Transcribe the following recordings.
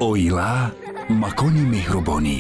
Оила макони меҳрубонӣ.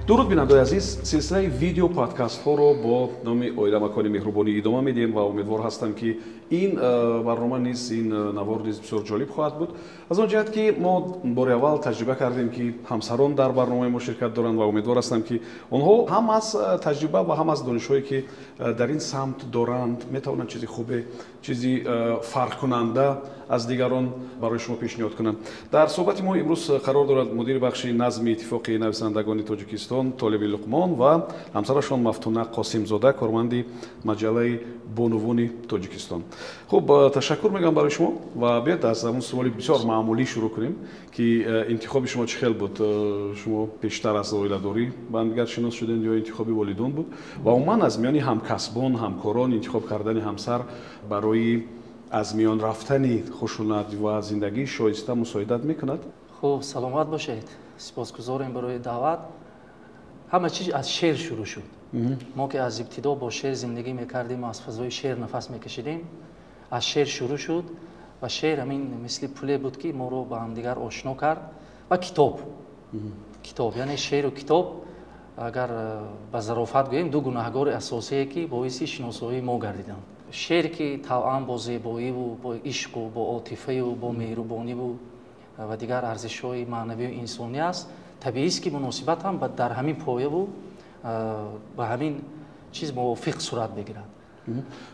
Дуруд, бинандаои азиз! Силсилаи видео подкастҳоро бо номи «Оила макони меҳрубонӣ» идома медиҳем ва умедвор ҳастам, ки ин барнома низ, ин навор низ бисёр ҷолиб хоҳад буд, аз он ҷиҳат ки мо бори аввал таҷриба кардем, ки ҳамсарон дар барномаи мо ширкат доранд, ва умедвор ҳастам, ки онҳо ҳам аз таҷриба ва ҳам аз донишҳое, ки дар ин самт доранд, метавонанд чизи хубе, чизи фарқкунанда аз дигарон барои шумо пешниҳод кунанд. Дар суҳбати мо имрӯз қарор дорад мудири бахши назми Иттифоқи нависандагони Тоҷикистон Толиби Луқмон ва ҳамсарашон Мафтуна Қосимзода, корманди маҷаллаи «Бонувони Тоҷикистон». Хуб, ташаккур мегӯям барои шумо ва биёед, аз ҳамун суоли бисёр маъмулӣ шурӯъ кунем, ки интихоби шумо чӣ хел буд? Шумо пештар аз оиладорӣ ба ҳамдигар шинос шудем ё интихоби волидон буд? Ва умуман, аз миёни ҳамкасбон, ҳамкорон интихоб кардани ҳамсар барои аз миён рафтани хушунат ва зиндагии шоиста мусоидат мекунад? Хуб, саломат бошед, сипосгузорем барои даъват. Ҳама чиз аз шеър шурӯъ шуд. Мо ки аз ибтидо бо шеър зиндагӣ мекардем, аз фазои шеър нафас мекашидем, аз шеър шурӯъ шуд ва шеър ҳамин мисли пуле буд, ки моро ба ҳамдигар ошно кард, ва китоб. Китоб, яъне шеъру китоб, агар ба зарофат гӯем, ду гунаҳгори асосие, ки боиси шиносоии мо гардиданд. Шеър, ки тавъан бо зебоиву бо ишқу бо отифаю бо меҳрубониву ва дигар арзишҳои маънавию инсонӣ аст, табиист, ки муносибат ҳам дар ҳамин появу ба ҳамин чиз мувофиқ сурат мегирад.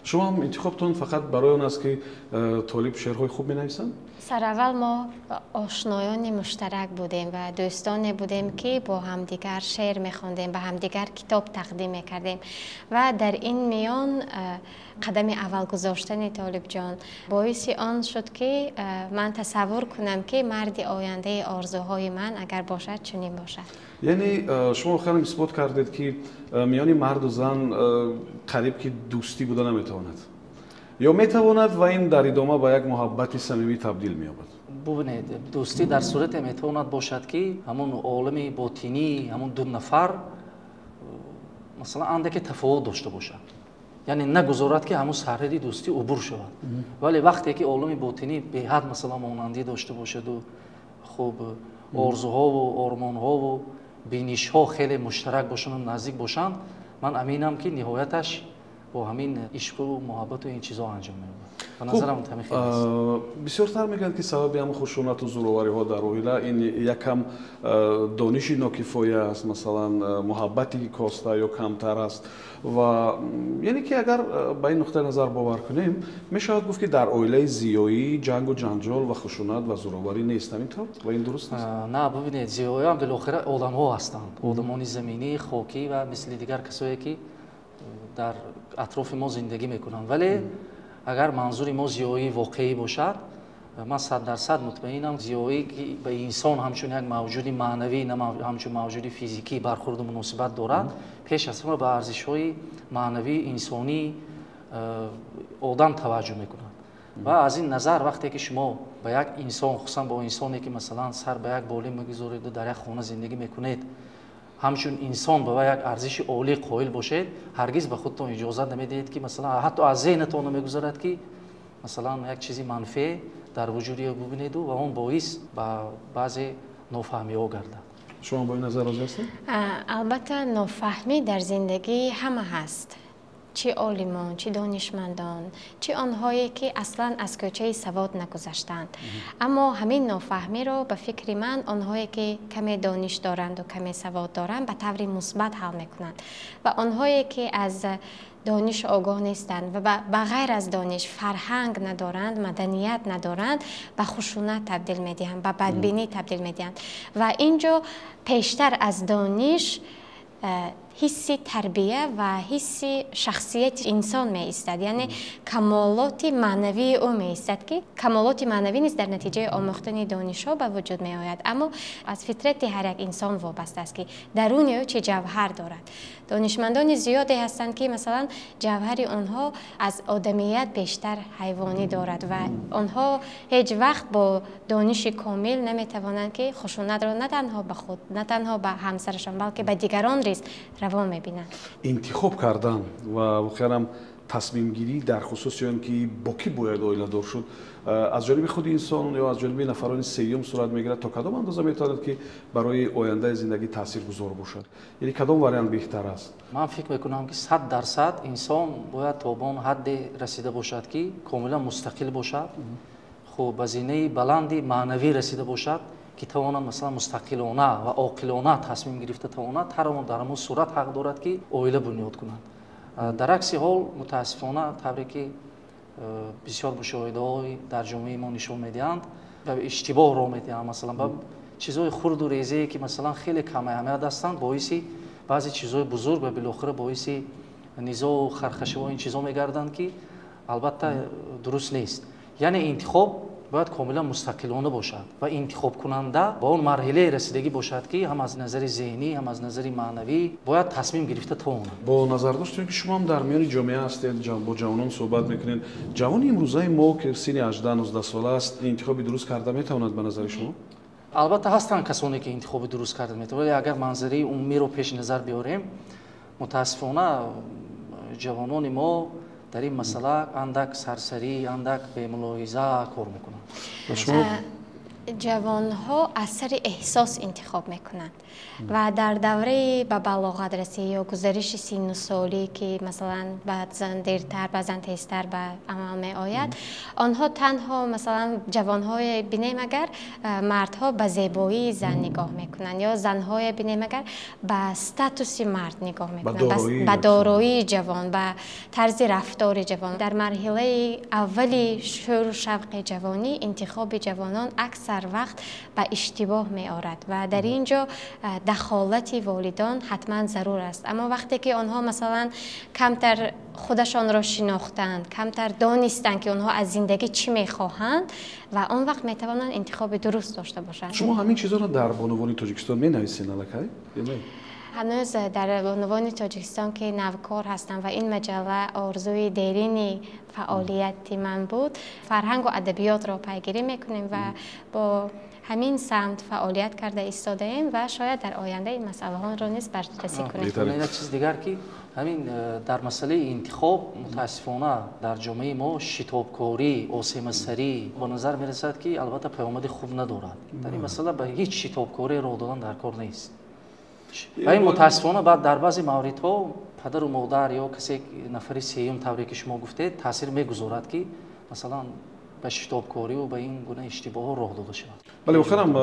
Шумо ҳам интихобтон фақат барои он аст, ки Толиб шеърҳои хуб менависанд? Сараввал мо ошноёни муштарак будем ва дӯстоне будем, ки бо ҳамдигар шеър мехондем, ба ҳамдигар китоб тақдим мекардем, ва дар ин миён қадами аввал гузоштани Толибҷон боиси он шуд, ки ман тасаввур кунам, ки марди ояндаи орзуҳои ман агар бошад, чунин бошад. Яъне шумо охирам исбот кардед, ки миёни марду зан қариб ки дӯстӣ буда наметавонад ё метавонад ва ин дар идома ба як муҳаббати самимӣ табдил меёбад? Бубинед, дӯстӣ дар сурате метавонад бошад, ки ҳамон олами ботинии ҳамон ду нафар, масалан, андаке тафовут дошта бошад, яъне нагузорад, ки ҳамон сарҳади дӯстӣ убур шавад. Вале вақте ки олами ботинӣ беҳад, масалан, монандӣ дошта бошаду, хуб, орзуҳову ормонҳову бинишҳо хеле муштарак бошанду наздик бошанд, ман аминам, ки ниҳояташ бо ҳамин ишқу муҳаббату ин чизҳо анҷом меёбад. Ба назарам, ҳамин хел аст. Бисёртар мегӯянд, ки сабаби ҳамн хушунату зӯровариҳо дар оила ин якам дониши нокифоя аст, масалан, муҳаббати коста ё камтар аст. Ва яъне ки агар ба ин нуқтаи назар бовар кунем, мешавад гуфт, ки дар оилаи зиёӣ ҷангу ҷанҷол ва хушунат ва зӯроварӣ нест. Ҳамин тавр ва ин дуруст аст? На, бубинед, зиёиам билохира одамҳо ҳастанд, одамони заминӣ, хокӣ ва мисли дигар касое, ки дар атрофи мо зиндагӣ мекунанд. Вале агар манзури мо зиёии воқеӣ бошад, ман 100% мутмаинам, зиёӣ, ки ба инсон ҳамчун як мавҷуди маънавӣ, на ҳамчун мавҷуди физикӣ бархурду муносибат дорад, пеш аз ҳама ба арзишҳои маънавии инсонии одам таваҷҷӯҳ мекунад. Ва аз ин назар, вақте ки шумо ба як инсон, хусусан бо инсоне, ки, масалан, сар ба як болин мегузореду дар як хона зиндагӣ мекунед, ҳамчун инсон ба як арзиши олӣ қоил бошед, ҳаргиз ба худтон иҷозат намедиҳед, ки, масалан, ҳатто аз зеҳнатон намегузарад, ки, масалан, як чизи манфӣ дар вуҷуди ӯ бубинеду ва он боис ба баъзе нофаҳмиҳо гардад. Шумо бо ин назар розӣ ҳастед? Албатта, нофаҳмӣ дар зиндагии ҳама ҳаст, чӣ олимон, чӣ донишмандон, чӣ онҳое, ки аслан аз кӯчаи савод нагузаштанд. Аммо ҳамин нофаҳмиро, ба фикри ман, онҳое, ки каме дониш доранду каме савод доранд, ба таври мусбат ҳал мекунанд ва онҳое, ки аз дониш огоҳ нестанд ва ба ғайр аз дониш фарҳанг надоранд, маданият надоранд, ба хушунат табдил медиҳанд, ба бадбинӣ табдил медиҳанд. Ва ин ҷо пештар аз дониш ҳисси тарбия ва ҳисси шахсияти инсон меистад, яъне камолоти маънавии ӯ меистад, ки камолоти маънавӣ низ дар натиҷаи омӯхтани донишҳо ба вуҷуд меояд, аммо аз фитрати ҳар як инсон вобаста аст, ки даруни ӯ чӣ ҷавҳар дорад. Донишмандони зиёде ҳастанд, ки, масалан, ҷавҳари онҳо аз одамият бештар ҳайвонӣ дорад ва онҳо ҳеҷ вақт бо дониши комил наметавонанд, ки хушунатро на танҳо ба худ, на танҳо ба ҳамсарашон, балки ба дигарон низ раво мебинанд. Интихоб кардан ва воқеан ҳам Тасмимгирӣ дар хусуси он ки бо кӣ бояд оиладор шуд, аз ҷониби худи инсон ё аз ҷониби нафарони сеюм сурат мегирад, то кадом андоза метавонад ки барои ояндаи зиндагӣ таъсиргузор бошад? Яъне кадом вариант беҳтар аст? Ман фикр мекунам, ки 100% инсон бояд то ба он ҳадде расида бошад, ки комилан мустақил бошад, хуб, ба зинаи баланди маънавӣ расида бошад, ки тавонад, масалан, мустақилона ва оқилона тасмим гирифта тавонад, ҳар дар ҳамон сурат ҳақ дорад, ки оила бунёд кунад. Дар акси ҳол, мутаассифона, тавре ки бисёр мушоҳидаҳои дар ҷомеаи мо нишон медиҳанд, ба иштибоҳ роҳ медиҳанд, масалан, ба чизҳои хурду резае, ки, масалан, хеле камаҳамият ҳастанд, боиси баъзе чизҳои бузург ва билохира боиси низоу хархашаву ин чизҳо мегарданд, ки албатта дуруст нест. Яъне интихоб бояд комилан мустақилона бошад ва интихобкунанда ба он марҳилае расидагӣ бошад, ки ҳам аз назари зеҳнӣ, ҳам аз назари маънавӣ бояд тасмим гирифта тавонад. Бо назардошти он ки шумо ҳам дар миёни ҷомеа ҳастед, бо ҷавонон суҳбат мекунед, ҷавони имрӯзаи мо, ки синни 18-19 сола аст, интихоби дуруст карда метавонад ба назари шумо? Албатта, ҳастанд касоне, ки интихоби дуруст карда метавонад, вале агар манзараи умумиро пеши назар биёрем, мутаассифона, ҷавонони мо дар ин масъала андак сарсарӣ, андак бемулоҳиза кор мекунанд. Ҷавонҳо аз сари эҳсос интихоб мекунанд ва дар давраи ба балоғат расӣ ё гузариши синну солӣ, ки, масалан, баъзан дертар, баъзан тезтар ба амал меояд, онҳо танҳо, масалан, ҷавонҳое бинем, агар мардҳо ба зебоии зан нигоҳ мекунанд ё занҳое бинем, агар ба статуси мард нигоҳ мекунанд, ба дороии ҷавон, ба тарзи рафтори ҷавон. Дар марҳилаи аввали шӯру шавқи ҷавонӣ интихоби ҷавонон аксар вақт ба иштибоҳ меорад ва дар ин ҷо дахолати волидон ҳатман зарур аст. Аммо вақте ки онҳо, масалан, камтар худашонро шинохтанд, камтар донистанд, ки онҳо аз зиндагӣ чӣ мехоҳанд, ва он вақт метавонанд интихоби дуруст дошта бошанд. Шумо ҳамин чизоро дар Бонувони Тоҷикистон менависед аллакай ё не? Ҳанӯз дар Бонувони Тоҷикистон, ки навкор ҳастам ва ин маҷалла орзуи дерини фаъолияти ман буд, фарҳангу адабиётро пайгирӣ мекунем ва бо ҳамин самт фаъолият карда истодаем ва шояд дар оянда ин масъалаҳоро низ баррасӣ кунем. Як чиз дигар, ки ҳамин дар масъалаи интихоб, мутаассифона, дар ҷомеаи мо шитобкорӣ, осемасарӣ ба назар мерасад, ки албатта паёмади хуб надорад. Дар ин масъала ба ҳеҷ шитобкорӣ роҳ додан дар кор нест. Ва ин, мутаассифона, баъд дар баъзе мавридҳо падару модар ё касе, нафари сеюм, тавре ки шумо гуфтед, таъсир мегузорад, ки, масалан, ба шитобкориву ба ин гуна иштибоҳҳо роҳ дода шавад. Бале, охирам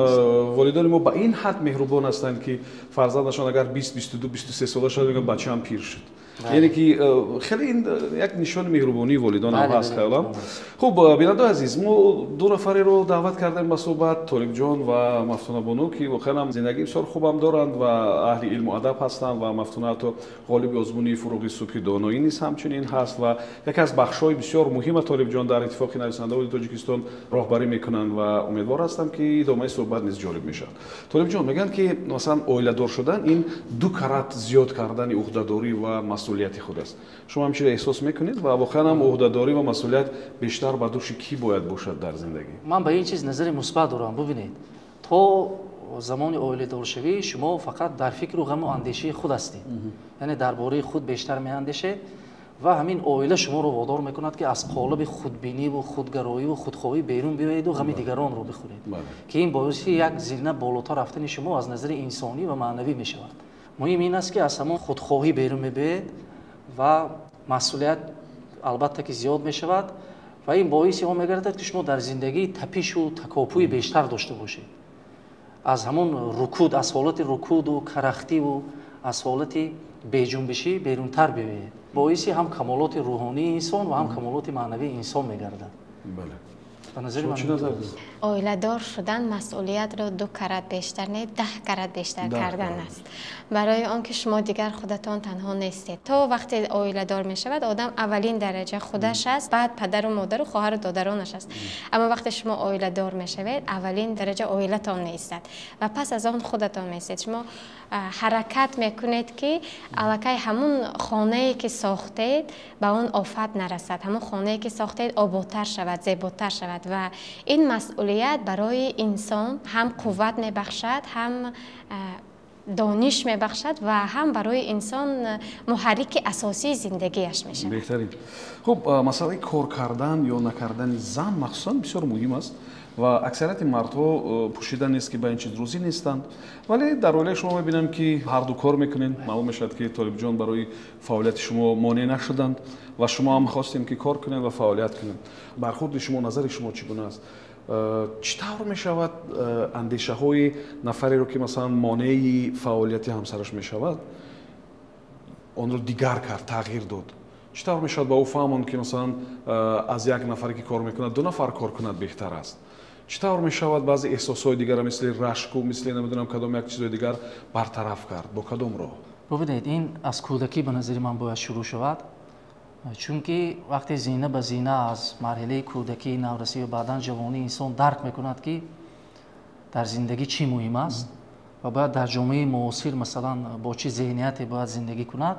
волидони мо ба ин ҳад меҳрубон ҳастанд, ки фарзандашон агар 20, 22, 23 сола шуд, мегӯянд: «Бачаам пир шуд». Яъне ки хеле ин як нишони меҳрубонии волидон ҳам ҳаст, хаёлам. Хуб, бинандаои азиз, мо ду нафареро даъват кардем ба суҳбат, Толибҷон ва Мафтуна бону, ки воқеан ҳам зиндагии бисёр хубам доранд ва аҳли илму адаб ҳастанд ва Мафтуна ҳатто ғолиби озмуни «Фуруғи субҳи доноӣ» низ ҳамчунин ҳаст ва яке аз бахшҳои бисёр муҳима Толибҷон дар Иттифоқи нависандаҳои Тоҷикистон роҳбарӣ мекунанд ва умедвор ҳастам, ки идомаи суҳбат низ ҷолиб мешавад. Толибҷон, мегӯянд, ки, масалан, оиладор шудан ин ду карат зиёд кардани уҳдадорӣ ва масъулияти худ аст. Шумо ҳам чиро эҳсос мекунед ва воқеан ҳам уҳдадорӣ ва масъулият бештар ба дӯши кӣ бояд бошад дар зиндагӣ? Ман ба ин чиз назари мусбат дорам. Бубинед, то замони оиладоршавӣ шумо фақат дар фикру ғаму андешаи худ ҳастед, яъне дар бораи худ бештар меандешед ва ҳамин оила шуморо водор мекунад, ки аз қолаби худбиниву худгароиву худхоҳӣ берун биёеду ғами дигаронро бихӯред, ки ин боиси як зина болотар рафтани шумо аз назари инсонӣ ва маънавӣ мешавад. Муҳим ин аст, ки аз ҳамон худхоҳӣ берун мебиёед ва масъулият, албатта, ки зиёд мешавад ва ин боиси он мегардад, ки шумо дар зиндагӣ тапишу такопӯи бештар дошта бошед, аз ҳамон рукуд, аз ҳолати рукуду карахтиву аз ҳолати беҷунбишӣ берунтар биёед. Боиси ҳам камолоти рӯҳонии инсон ва ҳам камолоти маънавии инсон мегардад. Ба назари ман. Оиладор шудан масъулиятро ду карат бештар не, 10 карат бештар кардан аст, барои он ки шумо дигар худатон танҳо нестед. То вақте оиладор мешавад, одам аввалин дараҷа худаш аст, баъд падару модару хоҳару додаронаш аст. Аммо вақте шумо оиладор мешавед, аввалин дараҷа оилатон меистад ва пас аз он худатон меистед. Шумо ҳаракат мекунед, ки аллакай ҳамун хонае, ки сохтед, ба он офат нарасад, ҳамун хонае, ки сохтед, оботтар шавад, зеботар шавад. Ва ин масъулият барои инсон ҳам қувват мебахшад, ҳам Дониш мебахшад ва ҳам барои инсон муҳаррики асосии зиндагиаш мешавад. Беҳтарин. Хуб, масъалаи кор кардан ё накардани зан махсусан бисёр муҳим аст ва аксарияти мардҳо пӯшида нест, ки ба ин чиз розӣ нестанд. Вале дар оилаи шумо мебинам, ки ҳарду кор мекунед. Маълум мешавад, ки Толибҷон барои фаъолияти шумо монеъ нашуданд ва шумо ҳам хостем, ки кор кунед ва фаъолият кунед. Бархурди шумо, назари шумо чӣ гуна аст? Чӣ тавр мешавад андешаҳои нафареро, ки масалан монеи фаъолияти ҳамсараш мешавад, онро дигар кард, тағйир дод? Чӣ тавр мешавад ба ӯ фаҳмонд, ки масалан аз як нафаре, ки кор мекунад, ду нафар кор кунад беҳтар аст? Чӣ тавр мешавад баъзе эҳсосҳои дигара, мисли рашку, мисли намедонам кадом як чизҳои дигар, бартараф кард? Бо кадом роҳ? Бубинед, ин аз кӯдакӣ ба назари ман бояд шурӯъ шавад, чунки вақте зина ба зина аз марҳилаи кӯдакӣ, наврасӣ ва баъдан ҷавонӣ инсон дарк мекунад, ки дар зиндагӣ чӣ муҳим аст ва бояд дар ҷомеаи муосир масалан бо чӣ зеҳнияте бояд зиндагӣ кунад,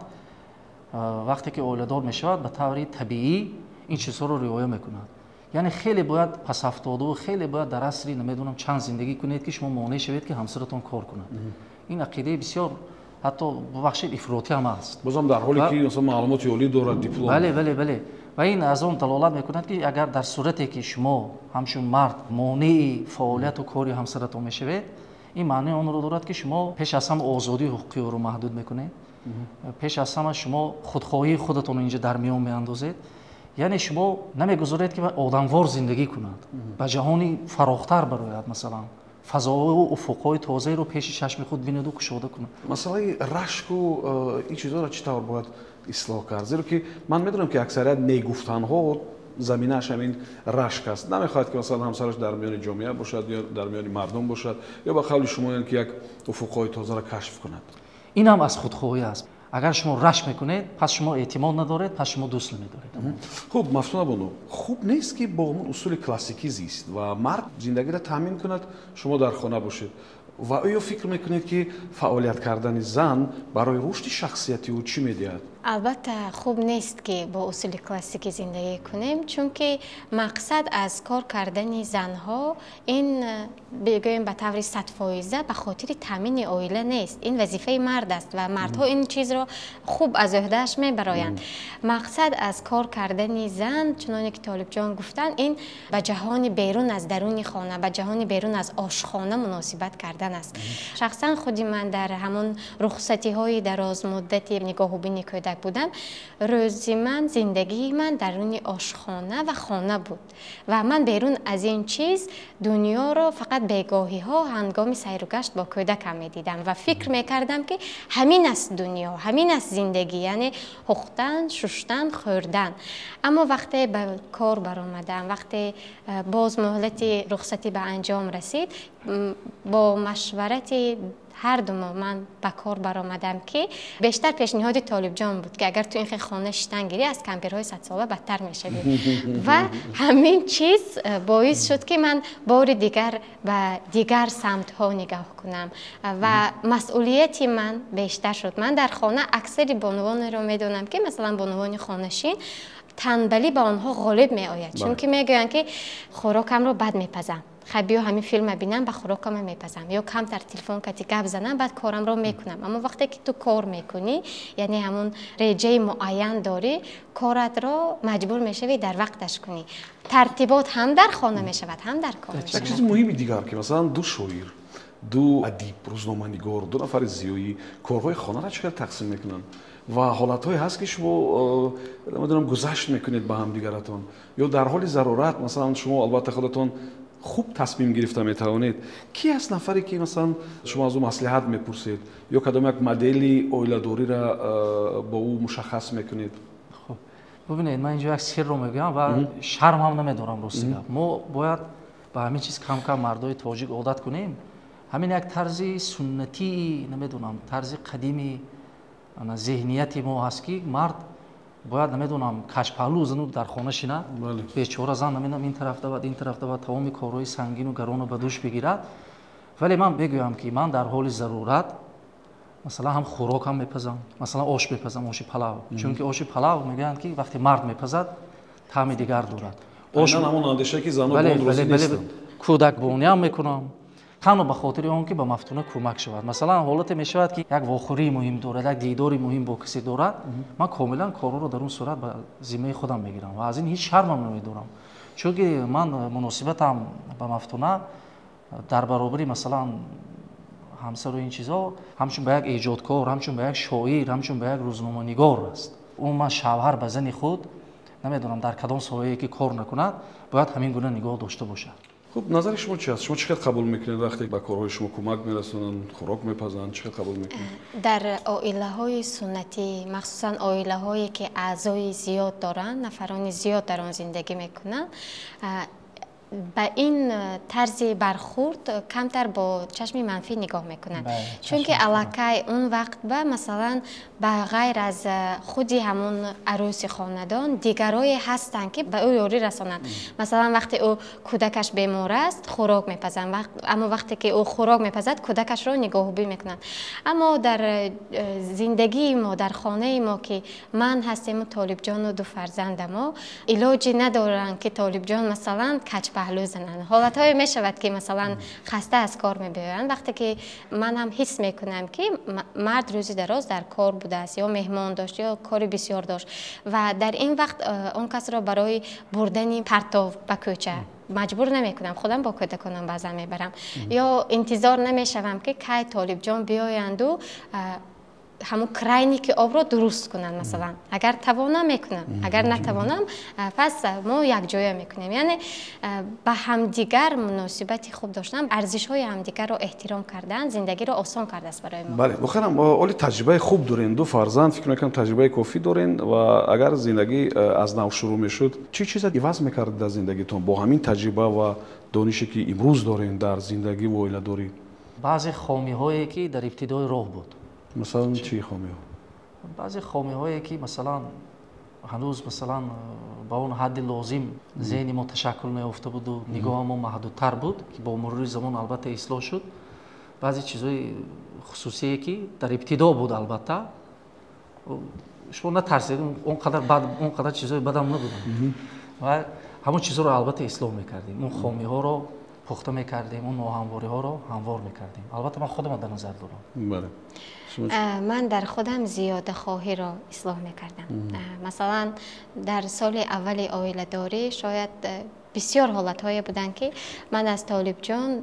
вақте ки оиладор мешавад, ба таври табиӣ ин чизҳоро риоя мекунад. Яъне хеле бояд пасафтоду хеле бояд дар асри намедонам чанд зиндагӣ кунед, ки шумо монеъ шавед, ки ҳамсаратон кор кунад. Ин ақидаи бисёр, ҳатто бубахшед, ифротӣ ҳам аст. Бозам дар ҳоле ки масалан маълумоти олӣ дорад, диплом. Бале, бале, бале. Ва ин аз он далолат мекунад, ки агар дар сурате ки шумо ҳамчун мард монеи фаъолияту кори ҳамсаратон мешавед, ин маънии онро дорад, ки шумо пеш аз ҳама озодии ҳуқуқии ӯро маҳдуд мекунед, пеш аз ҳама шумо худхоҳии худатонро инҷа дар миён меандозед. Яъне шумо намегузоред, ки одамвор зиндагӣ кунад, ба ҷаҳони фарохтар барояд, масалан фазоу уфуқҳои тозаеро пеши чашми худ бинаду кушода кунад. Масъалаи рашку ин чизҳоро чӣ тавр бояд ислоҳ кард? Зеро ки ман медонам, ки аксарият негуфтанҳо заминааш ҳамин рашк аст. Намехоҳад, ки масалан ҳамсараш дар миёни ҷомеа бошад ё дар миёни мардум бошад, ё ба қавли шумоян, ки як уфуқҳои тозаро кашф кунад. Ин ҳам аз худхоҳӣ аст. Агар шумо рашк мекунед, пас шумо эътимод надоред, пас шумо дӯст намедоред. Хуб, Мафтуна бону, хуб нест, ки бо ҳамон усули классикӣ зист ва мард зиндагиро таъмин кунад, шумо дар хона бошед? Ва оё фикр мекунед, ки фаъолият кардани зан барои рушди шахсияти ӯ чӣ медиҳад? Албатта, хуб нест, ки бо усули классикӣ зиндагӣ кунем, чунки мақсад аз кор кардани занҳо ин, бигӯем, ба таври садфоиза ба хотири таъмини оила нест. Ин вазифаи мард аст ва мардҳо ин чизро хуб аз ӯҳдааш мебароянд. Мақсад аз кор кардани зан, чуноне ки Толибҷон гуфтанд, ин ба ҷаҳони берун аз даруни хона, ба ҷаҳони берун аз ошхона муносибат кардан аст. Шахсан худи ман дар ҳамон рухсатиҳои дарозмуддати нигоҳубини кӯдак будам, рӯзи ман, зиндагии ман даруни ошхона ва хона буд ва ман берун аз ин чиз дунёро фақат бегоҳиҳо ҳангоми сайругашт бо кӯдакам медидам ва фикр мекардам, ки ҳамин аст дунё, ҳамин аст зиндагӣ, яъне пухтан, шуштан, хӯрдан. Аммо вақте ба кор баромадам, вақте боз муҳлати рухсатӣ ба анҷом расид, бо машварати ҳарду мо ман ба кор баромадам, ки бештар пешниҳоди Толибҷон буд, ки агар ту ин хел хона шиштан гирӣ, аз кампирҳои садсола бадтар мешавӣ. Ва ҳамин чиз боис шуд, ки ман бори дигар ба дигар самтҳо нигоҳ кунам ва масъулияти ман бештар шуд. Ман дар хона аксари бонувонеро медонам, ки масалан бонувони хонашин, танбалӣ ба онҳо ғолиб меояд, чунки мегӯянд, ки хӯрокамро бад мепазам, хай биё ҳамин филма бинам, ба хӯрокама мепазам ё камтар телефон кати гап занам, баъд корамро мекунам. Аммо вақте ки ту кор мекунӣ, яъне ҳамон реҷаи муайян дорӣ, коратро маҷбур мешавӣ дар вақташ кунӣ. Тартибот ҳам дар хона мешавад, ҳам дар кор. Як чизи муҳими дигар, ки масалан ду шоир, ду адиб, рӯзноманигор, ду нафари зиёӣ корҳои хонаро чӣ хел тақсим мекунанд? Ва ҳолатҳое ҳаст, ки шумо намедонам гузашт мекунед ба ҳамдигаратон ё дар ҳоли зарурат масалан шумо албатта худатон хуб тасмим гирифта метавонед. Ки аст нафаре, ки масалан шумо аз ӯ маслиҳат мепурсед ё кадом як модели оиладориро бо ӯ мушаххас мекунед? Хуб, бубинед, ман инҷо як сирро мегӯям ва шарм ҳам намедорам, рости гап. Мо бояд ба ҳамин чиз кам кам мардои тоҷик одат кунем. Ҳамин як тарзи суннатии, намедонам, тарзи қадими зеҳнияти мо ҳаст, ки мард бояд, намедонам, кашпаҳлӯ зану дар хона шинад, бечора зан, намедонам, ин тараф давад, ин тараф давад, тамоми корҳои сангину гаронро ба дӯш бигирад. Вале ман мегӯям, ки ман дар ҳоли зарурат масалан ҳам хӯрокам мепазам, масалан ош мепазам, оши палав, чунки оши палав мегӯянд, ки вақте мард мепазад, таъми дигар дорад. Ош ҳамон андеша, ки занон розӣ нестанд. Кӯдакбониам мекунам. Танҳо ба хотири он ки ба Мафтуна кӯмак шавад. Масалан, ҳолате мешавад, ки як вохӯрии муҳим дорад, як дидори муҳим бо касе дорад, ман комилан корҳоро дар он сурат ба зиммаи худам мегирам ва аз ин ҳеҷ шармам намедорам. Чунки ман муносибатам ба Мафтуна дар баробари масалан ҳамсару ин чизҳо ҳамчун ба як эҷодкор, ҳамчун ба як шоир, ҳамчун ба як рӯзноманигор аст. Умуман шавҳар ба зани худ, намедонам дар кадом соҳае ки кор накунад, бояд ҳамин гуна нигоҳ дошта бошад. Хуб, назари шумо чи аст? Шумо чӣ қадр қабул мекунед, вақте ба корҳои шумо кӯмак мерасонанд, хӯрок мепазанд, чӣ қадр қабул мекунед? Дар оилаҳои суннатӣ, махсусан оилаҳое ки аъзои зиёд доранд, нафарони зиёд дар он зиндагӣ мекунанд, ба ин тарзи бархурд камтар бо чашми манфӣ нигоҳ мекунанд. Чунки аллакай он вақт ба масалан ба ғайр аз худи ҳамон арӯси хонадон дигарое ҳастанд, ки ба ӯ ёрӣ расонанд. Масалан, вақте ӯ кӯдакаш бемор аст, хӯрок мепазанд, аммо вақте ки ӯ хӯрок мепазад, кӯдакашро нигоҳубӣ мекунанд. Аммо дар зиндагии мо, дар хонаи мо, ки ман ҳастему Толибҷону ду фарзандамо, илоҷӣ надоранд, ки Толибҷон масалан каҷпаҳлӯ зананд. Ҳолатҳое мешавад, ки масалан хаста аз кор мебиёянд, вақте ки ман ҳам ҳис мекунам, ки мард рӯзи дароз дар кор будааст, ё меҳмон дошт, ё кори бисёр дошт, ва дар ин вақт он касро барои бурдани партов ба кӯча маҷбур намекунам, худам бо кӯдаконам баъзан мебарам, ё интизор намешавам, ки кай Толибҷон биёянду ҳамун крайники обро дуруст кунанд. Масалан, агар тавонам, мекунам, агар натавонам, пас мо якҷоя мекунем. Яъне ба ҳамдигар муносибати хуб доштан, арзишҳои ҳамдигарро эҳтиром кардан зиндагиро осон кардааст барои мо. Бале, воқеан оли таҷрибаи хуб дорем, ду фарзанд, фикр мекунам таҷрибаи кофӣ дорем. Ва агар зиндагӣ аз нав шурӯъ мешуд, чӣ чиза иваз мекардед дар зиндагитон бо ҳамин таҷриба ва донише, ки имрӯз дорем дар зиндагӣ ва оиладорӣ? Баъзе хомиҳое, ки дар ибтидои роҳ буд. Масалан, чӣ хомиҳо? Баъзе хомиҳое, ки масалан ҳанӯз масалан ба он ҳадди лозим зеҳни мо ташаккул наёфта буду нигоҳи мо маҳдудтар буд, ки бо мурури замон албатта ислоҳ шуд. Баъзе чизҳои хусусие, ки дар ибтидо буд, албатта шумо натарсед, он қадар бад, он қадар чизҳои бадам набуданд, ва ҳамон чизҳоро албатта ислоҳ мекардем, он хомиҳоро пухта мекардем, он ноҳамвориҳоро ҳамвор мекардем. Албатта ман худам дар назар дорам. Бале. Ман дар худам зиёдахоҳиро ислоҳ мекардам. Масалан, дар соли аввали оиладорӣ шояд бисёр ҳолатҳое буданд, ки ман аз Толибҷон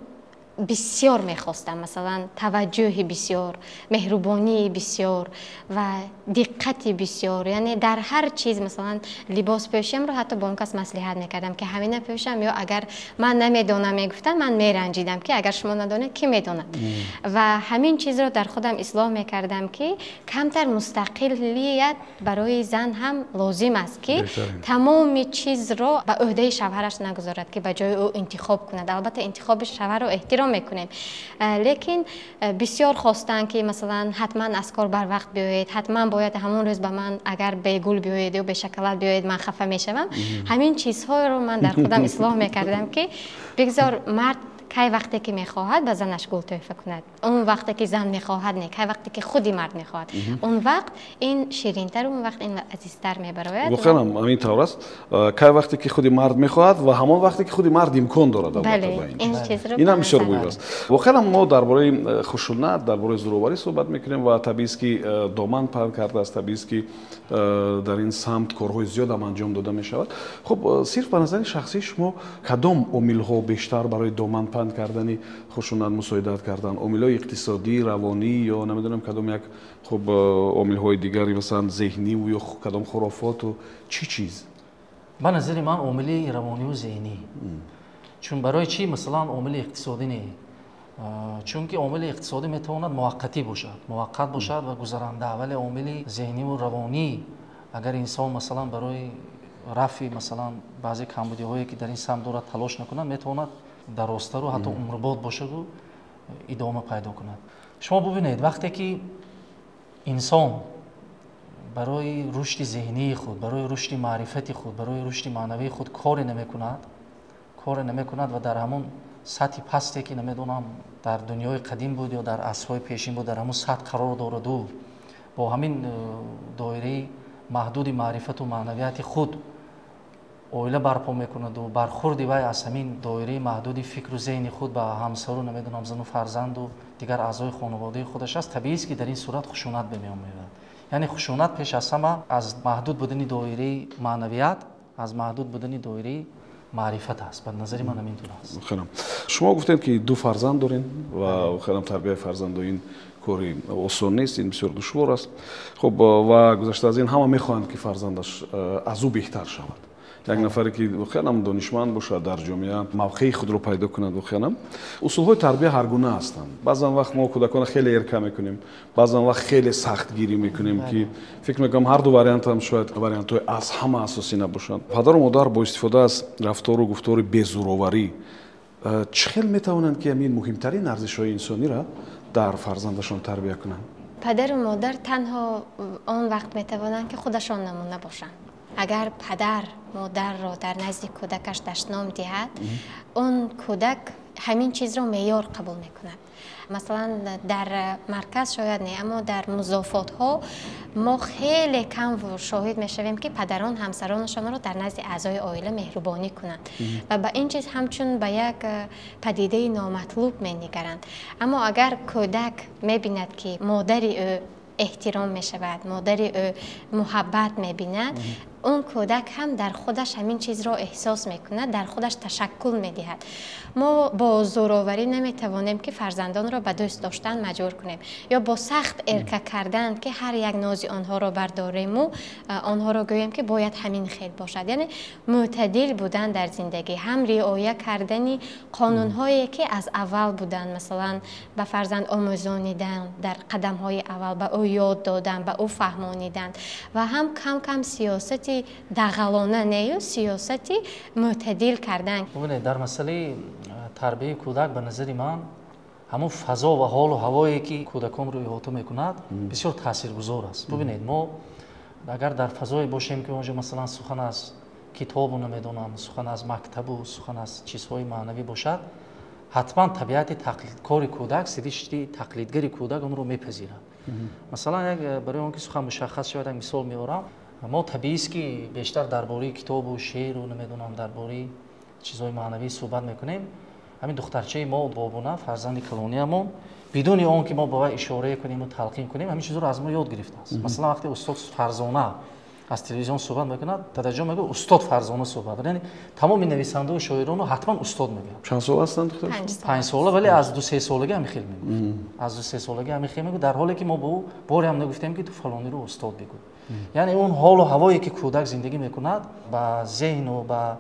бисёр мехостам, масалан таваҷҷӯҳи бисёр, меҳрубонии бисёр ва диққати бисёр. Яъне дар ҳар чиз, масалан либос пӯшиамро ҳатто бо он кас маслиҳат мекардам, ки ҳамина пӯшам, ё агар ман намедонам мегуфтам, ман меранҷидам, ки агар шумо надонед, кӣ медонад. Ва ҳамин чизро дар худам ислоҳ мекардам, ки камтар мустақилият барои зан ҳам лозим аст, ки тамоми чизро ба ӯҳдаи шавҳараш нагузорад, ки ба ҷои ӯ интихоб кунад. Албатта интихоби шавҳарро эҳтиром мекунем, лекин бисёр хостанд, ки масалан ҳатман аз кор барвақт биёед, ҳатман бояд ҳамон рӯз ба ман агар бегул биёед ё бешоколад биёед, ман хафа мешавам. Ҳамин чизҳоро ман дар худам ислоҳ мекардам, ки бигзор мард кай вақте ки мехоҳад ба занаш гул тӯҳфа кунад, он вақте ки зан мехоҳад, не, кай вақте ки худи мард мехоҳад, он вақт ин ширинтар, он вақт ин азизтар мебарояд. Воқеан ҳамин тавр аст, кай вақте ки худи мард мехоҳад ва ҳамон вақте ки худи мард имкон дорад. Бале, ин чизро ин ҳам бисёр муҳим аст. Воқеан мо дар бораи хушунат, дар бораи зӯроварӣ суҳбат мекунем ва табиист, ки доман паҳн кардааст, табиист, ки дар ин самт корҳои зиёд ҳам анҷом дода мешавад. Хуб, сирф ба назари шахсии шумо кадом омилҳо бештар барои доман паҳн кардани хушунат мусоидат кардан? Омилҳои иқтисодӣ, равонӣ ё намедонам кадом як хуб омилҳои дигари, масалан зеҳниву ё кадом хурофоту чӣ чиз? Ба назари ман омили равониву зеҳнӣ. Чун барои чӣ масалан омили иқтисодӣ не? Чунки омили иқтисодӣ метавонад муваққатӣ бошад, муваққат бошад ва гузаранда, вале омили зеҳниву равонӣ, агар инсон масалан барои рафъи масалан баъзе камбудиҳое, ки дар ин самт дорад, талош накунад, метавонад дарозтару ҳатто умрбод бошаду идома пайдо кунад. Шумо бубинед, вақте ки инсон барои рушди зеҳнии худ, барои рушди маърифати худ, барои рушди маънавии худ коре намекунад, коре намекунад ва дар ҳамон сатҳи пасте, ки намедонам дар дунёи қадим буд ё дар асрҳои пешин буд, дар ҳамон сатҳ қарор дораду бо ҳамин доираи маҳдуди маърифату маънавияти худ оила барпо мекунаду бархурди вай аз ҳамин доираи маҳдуди фикру зеҳни худ ба ҳамсару намедонам зану фарзанду дигар аъзои хонаводаи худаш аст, табиист ки дар ин сурат хушунат ба миён меояд. Яъне хушунат пеш аз ҳама аз маҳдуд будани доираи маънавият, аз маҳдуд будани доираи маърифат аст. Ба назари ман ҳамин тур аст. Хелам. Шумо гуфтед ки ду фарзанд доред ва хелам тарбияи фарзандо ин кори осон нест, ин бисёр душвор аст. Хуб, ва гузашта аз ин ҳама мехоҳанд ки фарзандаш аз ӯ беҳтар шавад. Як нафаре ки воқеан ҳам донишманд бошад, дар ҷомеа мавқеи худро пайдо кунад. Воқеан ҳам усулҳои тарбия ҳаргуна ҳастанд. Баъзан вақт мо кӯдаконро хеле эрка мекунем, баъзан вақт хеле сахтгирӣ мекунем, ки фикр мекунам ҳар ду вариант ҳам шояд вариантҳои аз ҳама асосӣ набошанд. Падару модар бо истифода аз рафтору гуфтори безӯроварӣ чӣ хел метавонанд ки ҳамин муҳимтарин арзишҳои инсониро дар фарзандашон тарбия кунанд? Падару модар танҳо он вақт метавонанд ки худашон намуна бошанд. Агар падар модарро дар назди кӯдакаш дашном диҳад, он кӯдак ҳамин чизро меъёр қабул мекунад. Масалан, дар марказ шояд не, аммо дар музофотҳо мо хеле кам шоҳид мешавем ки падарон ҳамсаронашонро дар назди аъзои оила меҳрубонӣ кунанд ва ба ин чиз ҳамчун ба як падидаи номатлуб менигаранд. Аммо агар кӯдак мебинад ки модари ӯ эҳтиром мешавад, модари ӯ муҳаббат мебинад, он кӯдак ҳам дар худаш ҳамин чизро эҳсос мекунад, дар худаш ташаккул медиҳад. Мо бо зӯроварӣ наметавонем ки фарзандонро ба дӯст доштан маҷбур кунем ё бо сахт эрка кардан ки ҳар як нози онҳоро бардорему онҳоро гӯем ки бояд ҳамин хел бошад. Яъне мӯътадил будан дар зиндагӣ, ҳам риоя кардани қонунҳое ки аз аввал буданд, масалан ба фарзанд омӯзонидан дар қадамҳои аввал, ба ӯ ёд додан, ба ӯ фаҳмонидан ва ҳам кам-кам сиёсати дағалона нею сиёсати мӯътадил кардан. Бубинед, дар масъалаи тарбияи кӯдак ба назари ман ҳамон фазо ва ҳолу ҳавое ки кӯдаконро иҳота мекунад бисёр таъсиргузор аст. Бубинед, мо агар дар фазое бошем ки онҷо масалан сухан аз китобу намедонам, сухан аз мактабу сухан аз чизҳои маънавӣ бошад, ҳатман табиати тақлидкори кӯдак, сиришти тақлидгари кӯдак онро мепазирад. Масалан, як барои он ки сухан мушаххас шавад, як мисол меорам. Мо табиист ки бештар дар бораи китобу шеъру намедонам дар бораи чизҳои маънавӣ суҳбат мекунем. Ҳамин духтарчаи мо бобуна, фарзанди калониямон, бидуни он ки мо ба вай ишорае кунему талқин кунем, ҳамин чизҳоро аз мо ёд гирифтааст. Масалан, вақте устод Фарзона аз телевизион суҳбат мекунад, дадаҷон мегӯяд устод Фарзона суҳбат. Яъне тамоми нависандаву шоиронро ҳатман устод мегӯяд. Чанд сола ҳастанд духтар? 5 сола, вале аз 2-3 солагӣ ҳамин хел мегӯяд. Аз 2-3 солагӣ ҳамин хел мегӯяд, дар ҳоле ки мо ба ӯ боре ҳам нагуфтем ки ту фалониро устод бигӯ. Яъне он ҳолу ҳавое ки кӯдак зиндагӣ мекунад ба зеҳну ба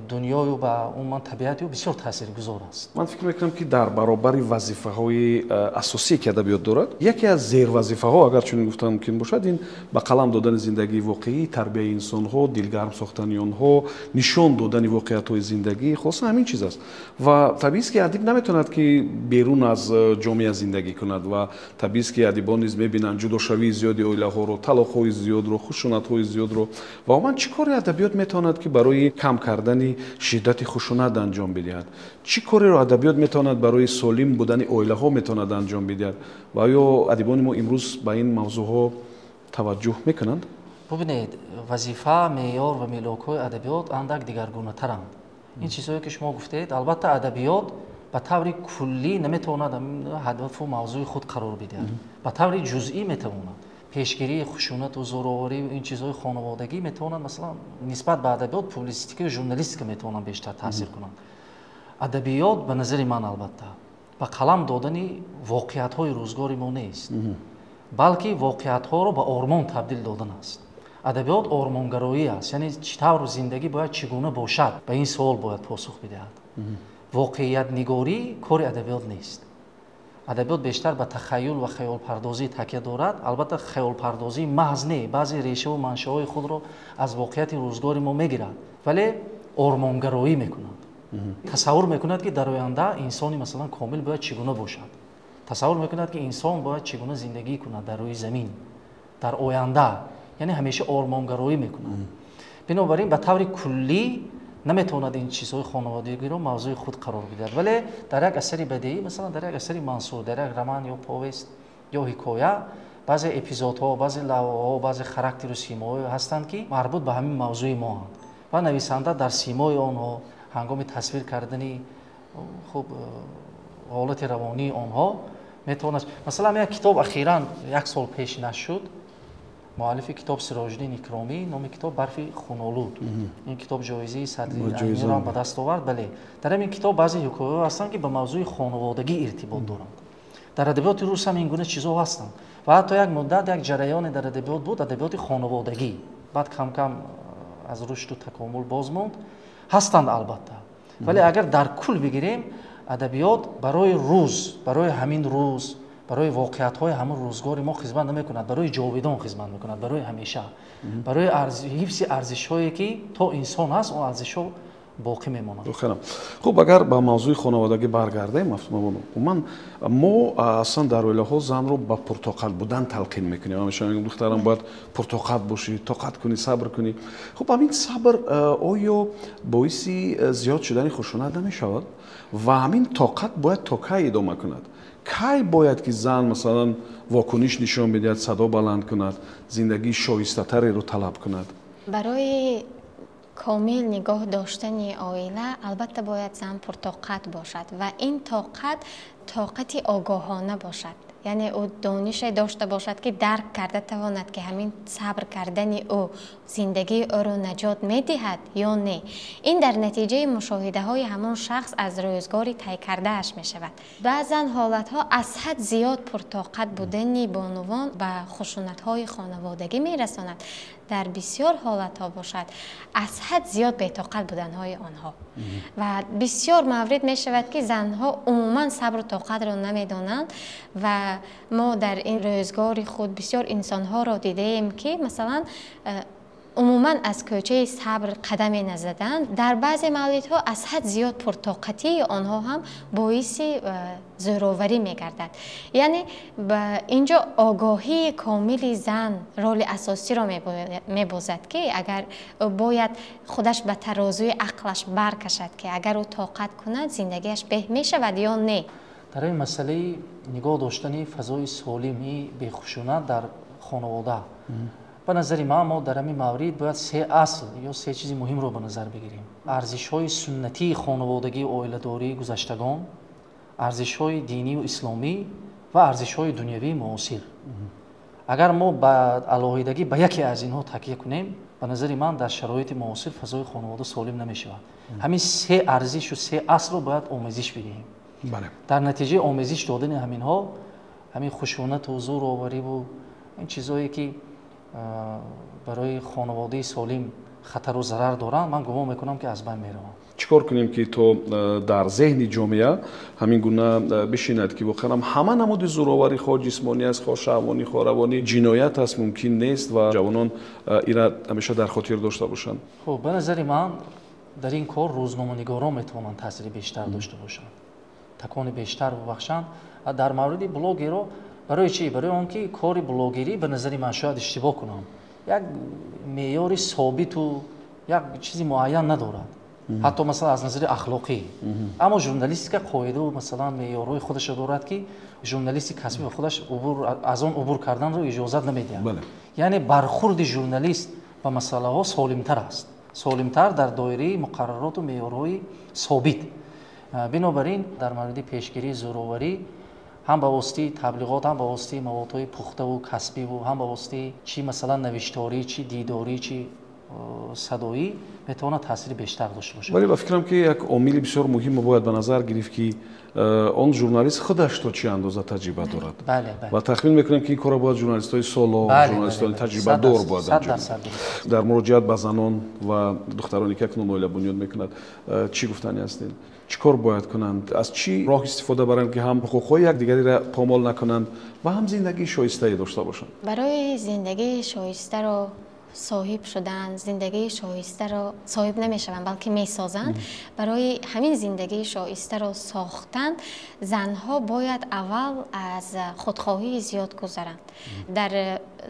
дунёю ба умуман табиати ӯ бисёр таъсиргузор аст. Ман фикр мекунам ки дар баробари вазифаҳои асосие ки адабиёт дорад, яке аз зервазифаҳо, агар чунин гуфтан мумкин бошад, ин ба қалам додани зиндагии воқеӣ, тарбияи инсонҳо, дилгарм сохтани онҳо, нишон додани воқеиятҳои зиндагӣ, хулоса ҳамин чиз аст. Ва табиист ки адиб наметавонад ки берун аз ҷомеа зиндагӣ кунад ва табиист ки адибон низ мебинанд ҷудошавии зиёди оилаҳоро, талоқҳои зиёдро, хушунатҳои зиёдро. Ва умуман чӣ коре адабиёт метавонад ки барои кам кардани шиддати хушунат анҷом бидиҳад? Чӣ кореро адабиёт метавонад барои солим будани оилаҳо метавонад анҷом бидиҳад? Ва оё адибони мо имрӯз ба ин мавзӯъҳо таваҷҷӯҳ мекунанд? Бубинед, вазифа, меъёр ва мелокҳои адабиёт андак дигаргунатаранд. Ин чизҳое ки шумо гуфтед, албатта адабиёт ба таври куллӣ наметавонад ҳадафу мавзӯи худ қарор бидиҳад, ба таври ҷузъӣ метавонад. Пешгирии хушунату зӯроварӣ ин чизҳои хонаводагӣ метавонад, масалан, нисбат ба адабиёт публитсистика ва журналистика метавонанд бештар таъсир кунанд. Адабиёт ба назари ман албатта ба қалам додани воқеиятҳои рӯзгори мо нест, балки воқеиятҳоро ба ормон табдил додан аст. Адабиёт ормонгароӣ аст, яъне чӣ тавр зиндагӣ бояд чӣ гуна бошад, ба ин суол бояд посух бидиҳад. Воқеиятнигорӣ кори адабиёт нест. Адабиёт бештар ба тахаюл ва хаёлпардозӣ такя дорад. Албатта хаёлпардозии маҳз не, баъзе решаву маншаҳои худро аз воқеияти рӯзгори мо мегирад, вале ормонгароӣ мекунад. Тасаввур мекунад ки дар оянда инсони масалан комил бояд чӣ гуна бошад. Тасаввур мекунад ки инсон бояд чӣ гуна зиндагӣ кунад дар рӯи замин дар оянда, яъне ҳамеша ормонгароӣ мекунад. Бинобар ин ба таври куллӣ наметавонад ин чизҳои хонаводагиро мавзӯи худ қарор бидиҳад, вале дар як асари бадеӣ, масалан дар як асари мансур, дар як роман ё повест ё ҳикоя баъзе эпизодҳо, баъзе лавҳаҳо, баъзе характеру симоҳое ҳастанд ки марбут ба ҳамин мавзӯи моанд. Ва нависанда дар симои онҳо ҳангоми тасвир кардани хуб ҳолати равонии онҳо метавонад. Масалан, як китоб ахиран як сол пеш нашуд, муаллифи китоб Сироҷиддин Икромӣ, номи китоб «Барфи хунолуд». Ин китоб ҷоизаи Садри Айниро ба даст овард. Бале, дар ҳамин китоб баъзе ҳикояҳо ҳастанд, ки ба мавзӯи хонаводагӣ иртибот доранд. Дар адабиёти рус ҳам ин гуна чизҳо ҳастанд ва ҳатто як муддат як ҷараёне дар адабиёт буд, адабиёти хонаводагӣ, баъд кам-кам аз рушду такомул боз монд. Ҳастанд албатта, вале агар дар кул бигирем, адабиёт барои рӯз, барои ҳамин рӯз, барои воқеиятҳои ҳамон рӯзгори мо хизмат намекунад, барои ҷовидон хизмат мекунад, барои ҳамеша, барои ҳифзи арзишҳое ки то инсон ҳаст, он арзишҳо боқӣ мемонанд. Хуб, агар ба мавзӯи хонаводагӣ баргардем, умуман мо аслан дар оилаҳо занро ба пуртоқат будан талқин мекунем. Ҳамеша мегӯем, духтарам, бояд пуртоқат бошӣ, тоқат кунӣ, сабр кунӣ. Хуб, ҳамин сабр оё боиси зиёд шудани хушунат намешавад? Ва ҳамин тоқат бояд то кай идома кунад? Кай бояд ки зан, масалан, вокуниш нишон бидиҳад, садо баланд кунад, зиндагии шоистатареро талаб кунад? Барои комил нигоҳ доштани оила албатта бояд зан пуртоқат бошад ва ин тоқат тоқати огоҳона бошад, яъне ӯ донише дошта бошад, ки дарк карда тавонад, ки ҳамин сабр кардани ӯ зиндагии ӯро наҷот медиҳад ё не. Ин дар натиҷаи мушоҳидаҳои ҳамон шахс аз рӯзгори тай кардааш мешавад. Баъзан ҳолатҳо аз ҳад зиёд пуртоқат будани бонувон ба хушунатҳои хонаводагӣ мерасонад. Дар бисёр ҳолатҳо бошад, аз ҳад зиёд бетоқат буданҳои онҳо. Ва бисёр маврид мешавад, ки занҳо умуман сабру тоқатро намедонанд ва мо дар ин рӯзгори худ бисёр инсонҳоро дидаем, ки масалан умуман аз кӯчаи сабр қадаме назаданд. Дар баъзе мавридҳо аз ҳад зиёд пуртоқатии онҳо ҳам боиси зӯроварӣ мегардад. Яъне ин ҷо огоҳии комили зан роли асосиро мебозад, ки агар бояд худаш ба тарозуи ақлаш баркашад, ки агар ӯ тоқат кунад, зиндагиаш беҳ мешавад ё не. Дар ин масъалаи нигоҳ доштани фазои солими бехушунат дар хонавода, ба назари ман, мо дар ҳамин маврид бояд се асл ё се чизи муҳимро ба назар бигирем: арзишҳои суннатии хонаводагии оиладории гузаштагон, арзишҳои динию исломӣ ва арзишҳои дунявии муосир. Агар мо ба алоҳидагӣ ба яке аз инҳо такя кунем, ба назари ман, дар шароити муосир фазои хонавода солим намешавад. Ҳамин се арзишу се аслро бояд омезиш бидиҳем. Дар натиҷаи омезиш додани ҳаминҳо, ҳамин хушунату зӯровариву ин чизҳое, ки барои хонаводаи солим хатару зарар доранд, ман гумон мекунам, ки аз байн мераванд. Чӣ кор кунем, ки то дар зеҳни ҷомеа ҳамин гуна бишинад, ки воқеан ҳама намуди зӯроварӣ, хоҳ ҷисмонӣ аст, хоҳ шаҳвонӣ, хоҳ равонӣ, ҷиноят аст, мумкин нест ва ҷавонон ира ҳамеша дар хотир дошта бошанд? Хуб, ба назари ман, дар ин кор рӯзноманигорон метавонанд таъсири бештар дошта бошанд, такони бештар бубахшанд. Дар мавриди блогеро, барои чӣ? Барои он ки кори блогерӣ, ба назари ман, шояд иштибоҳ кунам, як меъёри собиту як чизи муайян надорад, ҳатто масалан аз назари ахлоқӣ. Аммо журналистика қоидаву масалан меъёрҳои худашро дорад, ки журналисти касбӣ ба худаш аз он убур карданро иҷозат намедиҳад. Яъне бархурди журналист ба масъалаҳо солимтар аст, солимтар дар доираи муқаррароту меъёрҳои собит. Бинобар ин, дар мавриди пешгирии зӯроварӣ ҳам ба воситаи таблиғот, ҳам ба воситаи маводҳои пухтаву касбиву ҳам ба воситаи чӣ масалан навиштарӣ, чӣ дидорӣ, чӣ садоӣ метавонад таъсири бештар дошта бошад. Вале ба фикрам, ки як омили бисёр муҳимро бояд ба назар гирифт, ки он журналист худаш то чӣ андоза таҷриба дорад. Ва тахмин мекунем, ки ин корро бояд журналистҳои соло, журналистони таҷрибадор бояд анҷом. Дар муроҷиат ба занон ва духтароне, ки акнун оила бунёд мекунад, чӣ гуфтанӣ ҳастед? Чӣ кор бояд кунанд, аз чӣ роҳ истифода баранд, ки ҳам ҳуқуқҳои якдигариро помол накунанд ва ҳам зиндагии шоистае дошта бошанд? Барои зиндагии шоистаро соҳиб шудан, зиндагии шоистаро соҳиб намешаванд, балки месозанд. Барои ҳамин зиндагии шоистаро сохтан занҳо бояд аввал аз худхоҳии зиёд гузаранд. Дар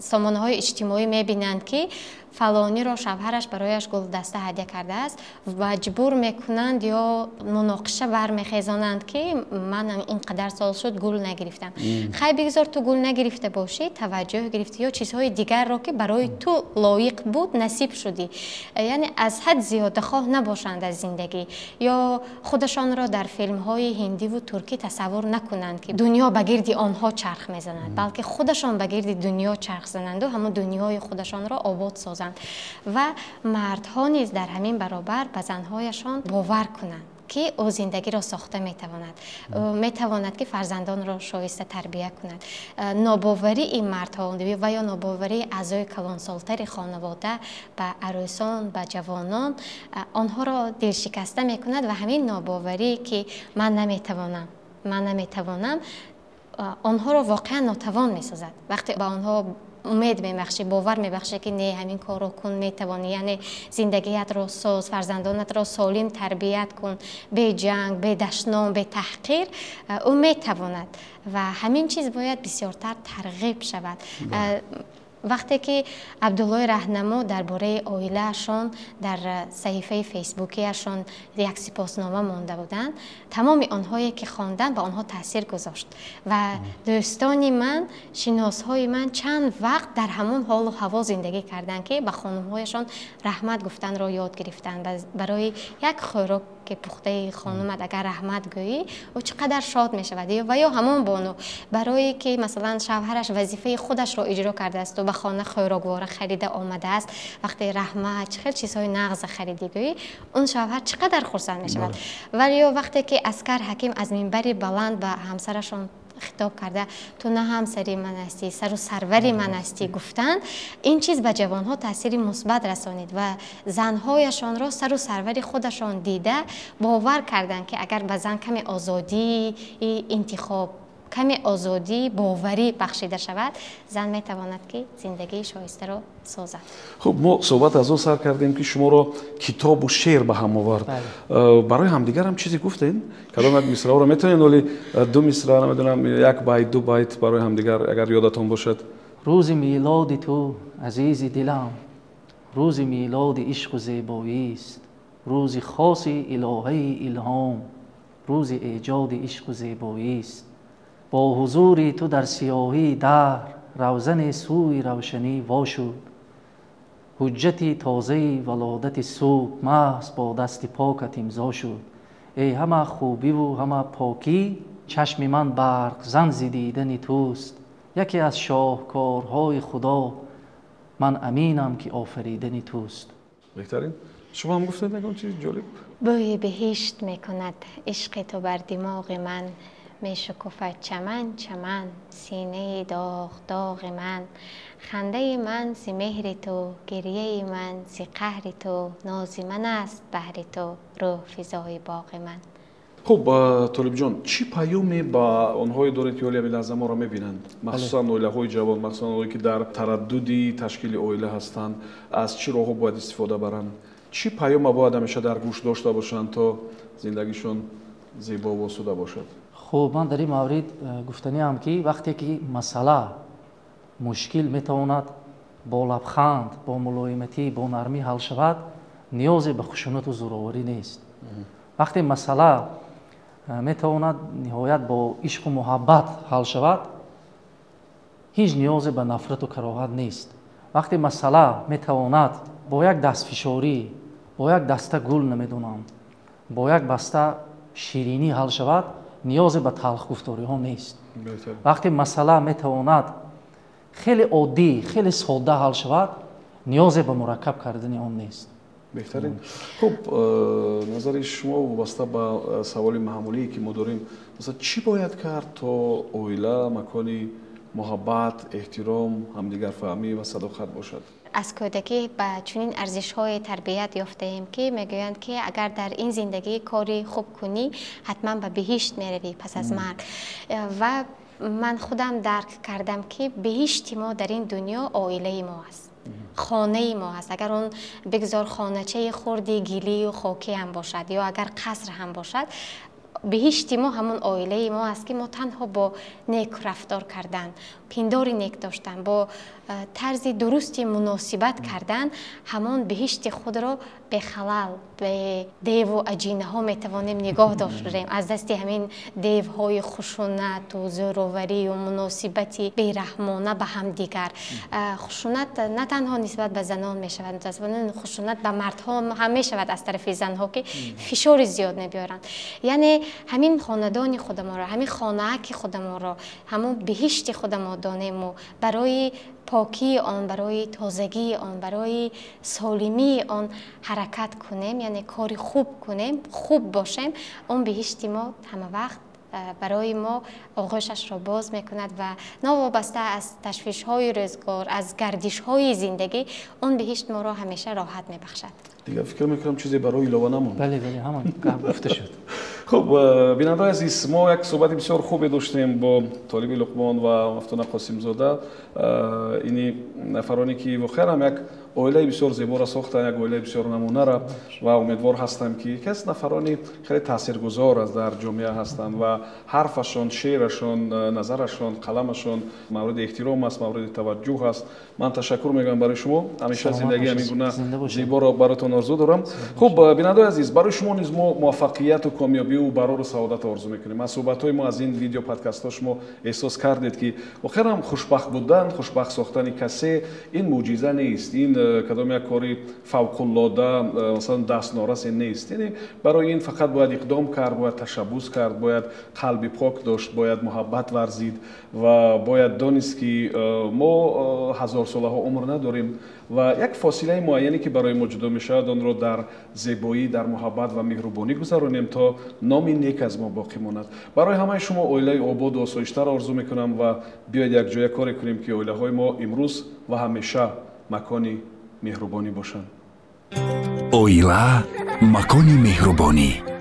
сомонаҳои иҷтимоӣ мебинанд, ки фалониро шавҳараш барояш гулдаста ҳадя кардааст, маҷбур мекунанд ё муноқиша бармехезонанд, ки ман ин қадар сол шуд гул нагирифтам. Хай, бигзор ту гул нагирифта бошӣ, таваҷҷӯҳ гирифтӣ ё чизҳои дигарро, ки барои ту лоиқ буд, насиб шудӣ. Яъне аз ҳад зиёдахоҳ набошанд аз зиндагӣ ё худашонро дар филмҳои ҳиндиву туркӣ тасаввур накунанд, ки дунё ба гирди онҳо чарх мезанад, балки худашон ба гирди дунё чарх зананду ҳамон дунёи худашонро обод созанд. Ва мардҳо низ дар ҳамин баробар ба занҳояшон бовар кунанд, ки ӯ зиндагиро сохта метавонад, метавонад, ки фарзандонро шоиста тарбия кунад. Нобоварии мардҳо ва ё нобоварии аъзои калонсолтари хонавода ба арӯсон, ба ҷавонон онҳоро дилшикаста мекунад ва ҳамин нобоварӣ, ки ман наметавонам, ман наметавонам, онҳоро воқеан нотавон месозад. Вақте ба онҳо умед мебахшӣ, бовар мебахшӣ, ки не, ҳамин корро кун, метавонӣ, яъне зиндагиятро соз, фарзандонатро солим тарбият кун, бе ҷанг, бе дашном, бе таҳқир, ӯ метавонад ва ҳамин чиз бояд бисёртар тарғиб шавад. Вақте ки Абдуллои Раҳнамо дар бораи оилаашон дар саҳифаи фейсбукиашон як сипоснома монда буданд, тамоми онҳое ки хонданд, ба онҳо таъсир гузошт ва дӯстони ман, шиносҳои ман чанд вақт дар ҳамон ҳолу ҳаво зиндагӣ карданд, ки ба хонумҳояшон раҳмат гуфтанро ёд гирифтанд. Барои як хӯрок ки пухтаи хонумат агар раҳмат гӯӣ, ӯ чӣ қадар шод мешавад. Ва ё ҳамон бону барое ки, масалан, шавҳараш вазифаи худашро иҷро кардаасту ба хона хӯроквора харида омадааст, вақте раҳмат, чӣ хел чизҳои нағза харидӣ гӯӣ, он шавҳар чӣ қадар хурсанд мешавад. Вале ё вақте ки Аскар Ҳаким аз минбари баланд ба ҳамсарашон хитоб карда, ту на ҳамсари ман ҳастӣ, сару сарвари ман ҳастӣ гуфтанд, ин чиз ба ҷавонҳо таъсири мусбат расонид ва занҳояшонро сару сарвари худашон дида бовар карданд, ки агар ба зан каме озодии интихоб, каме озодии боварӣ бахшида шавад, зан метавонад, ки зиндагии шоистаро созад. Хуб, мо суҳбат аз он сар кардем, ки шуморо китобу шеър ба ҳам овард. Барои ҳамдигарам чизе гуфтед? Кадом як мисраҳоро метавонед, оли ду мисра, намедонам, як байт, ду байт барои ҳамдигар, агар ёдатон бошад? Рӯзи милоди ту, азизи дилам, рӯзи милоди ишқу зебоист, рӯзи хоси илоҳаи илҳом, рӯзи эҷоди ишқу зебоист. Бо ҳузури ту дар сиёҳии даҳр равзане сӯи равшанӣ во шуд. Ҳуҷҷати тозаи валодати субҳ маҳз бо дасти покат имзо шуд. Эй ҳама хубиву ҳама покӣ, чашми ман барқзан зи дидани туст. Яке аз шоҳкорҳои Худо, ман аминам, ки офаридани туст. Беҳтарин. Шумо ҳам гуфтед ягон чизи ҷолиб? Бӯи биҳишт мекунад ишқи ту бар димоғи ман, мешукуфад чаман чаман синаи доғ доғи ман. Хандаи ман зи меҳри ту, гирьяи ман зи қаҳри ту, нози ман аст баҳри ту рӯҳ физои боғи ман. Хуб, Толибҷон, чӣ паёме ба онҳое доред, ки ҳоли ҳамин лаҳза моро мебинанд, махсусан оилаҳои ҷавон, махсусан онҳое, ки дар тараддуди ташкили оила ҳастанд? Аз чӣ роҳҳо бояд истифода баранд? Чӣ паёма бояд ҳамеша дар гӯш дошта бошанд, то зиндагишон зебо ва осуда бошад? Хуб, ман дар ин маврид гуфтаниам, ки вақте ки масъала мушкил метавонад бо лабханд, бо мулоиматӣ, бо нармӣ ҳал шавад, ниёзе ба хушунату зӯроварӣ нест. Вақте масъала метавонад ниҳоят бо ишқу муҳаббат ҳал шавад, ҳеҷ ниёзе ба нафрату кароҳат нест. Вақте масъала метавонад бо як дастфишорӣ, бо як даста гул, намедонам, бо як баста ширинӣ ҳал шавад, ниёзе ба талхгуфториҳо нест. Вақте масъала метавонад хеле оддӣ, хеле содда ҳал шавад, ниёзе ба мураккаб кардани он нест. Беҳтарин. Хуб, назари шумо вобаста ба саволи маъмулие, ки мо дорем, масалан, чӣ бояд кард, то оила макони муҳаббат, эҳтиром, ҳамдигарфаҳмӣ ва садоқат бошад? Аз кӯдакӣ ба чунин арзишҳое тарбият ёфтаем, ки мегӯянд, ки агар дар ин зиндагӣ кори хуб кунӣ, ҳатман ба биҳишт меравӣ пас аз марг. Ва ман худам дарк кардам, ки биҳишти мо дар ин дунё оилаи мо аст, хонаи мо аст. Агар он бигзор хоначаи хурди гилию хокӣ ҳам бошад ё агар қаср ҳам бошад. Биҳишти мо ҳамон оилаи мо аст, ки мо танҳо бо нек рафтор кардан, пиндори нек доштан, бо тарзи дурусти муносибат кардан ҳамон биҳишти худро бехалал, бе деву аҷинаҳо метавонем нигоҳ дорем. Аз дасти ҳамин девҳои хушунату зӯроварию муносибати бераҳмона ба ҳамдигар. Хушунат на танҳо нисбат ба занон мешавад, хушунат ба мардҳо ҳам мешавад аз тарафи занҳо, ки фишори зиёд мебиёранд. Яъне ҳамин хонадони худамонро, ҳамин хонааки худамонро, ҳамон биҳишти худамо донему барои покии он, барои тозагии он, барои солимии он ҳаракат кунем, яъне кори хуб кунем, хуб бошем, он биҳишти мо ҳама вақт барои мо оғӯшашро боз мекунад ва новобаста аз ташвишҳои рӯзгор, аз гардишҳои зиндагӣ, он биҳишт моро ҳамеша роҳат мебахшад. Дигар фикр мекунам, чизе барои илова намонд. Бале, бале, ҳама гап гуфта шуд. Хуб, бинандаои азиз, мо як суҳбати бисёр хубе доштем бо Толиби Луқмон ва Мафтуна Қосимзода, ини нафароне ки воқеан ҳам як оилаи бисёр зеборо сохтанд, як оилаи бисёр намунара, ва умедвор ҳастам, ки яке аз нафарони хеле таъсиргузор аз дар ҷомеа ҳастанд ва ҳарфашон, шеърашон, назарашон, қаламашон мавриди эҳтиром аст, мавриди таваҷҷӯҳ аст. Ман ташаккур мегӯям барои шумо. Ҳамеша зиндагии ҳамин гуна зеборо баротон орзу дорам. Хуб, бинандаои азиз, барои шумо низ мо муваффақияту комёбию барору саодат орзу мекунем. Аз суҳбатҳои мо, аз ин видео подкастҳо шумо эҳсос кардед, ки воқеан ҳам хушбахт будан, хушбахт сохтани касе ин мӯъҷиза нест, ин кадом як кори фавқулода, масалан, дастнорасе нест. Яъне барои ин фақат бояд иқдом кард, бояд ташаббус кард, бояд қалби пок дошт, бояд муҳаббат варзид ва бояд донист, ки мо ҳазорсолаҳо умр надорем ва як фосилаи муайяне, ки барои мо ҷудо мешавад, онро дар зебоӣ, дар муҳаббат ва меҳрубонӣ гузаронем, то номи нек аз мо боқӣ монад. Барои ҳамаи шумо оилаи ободу осоиштаро орзу мекунам ва биёед якҷоя коре кунем, ки оилаҳои мо имрӯз ва ҳамеша макони меҳрубонӣ бошанд. Оила макони меҳрубонӣ.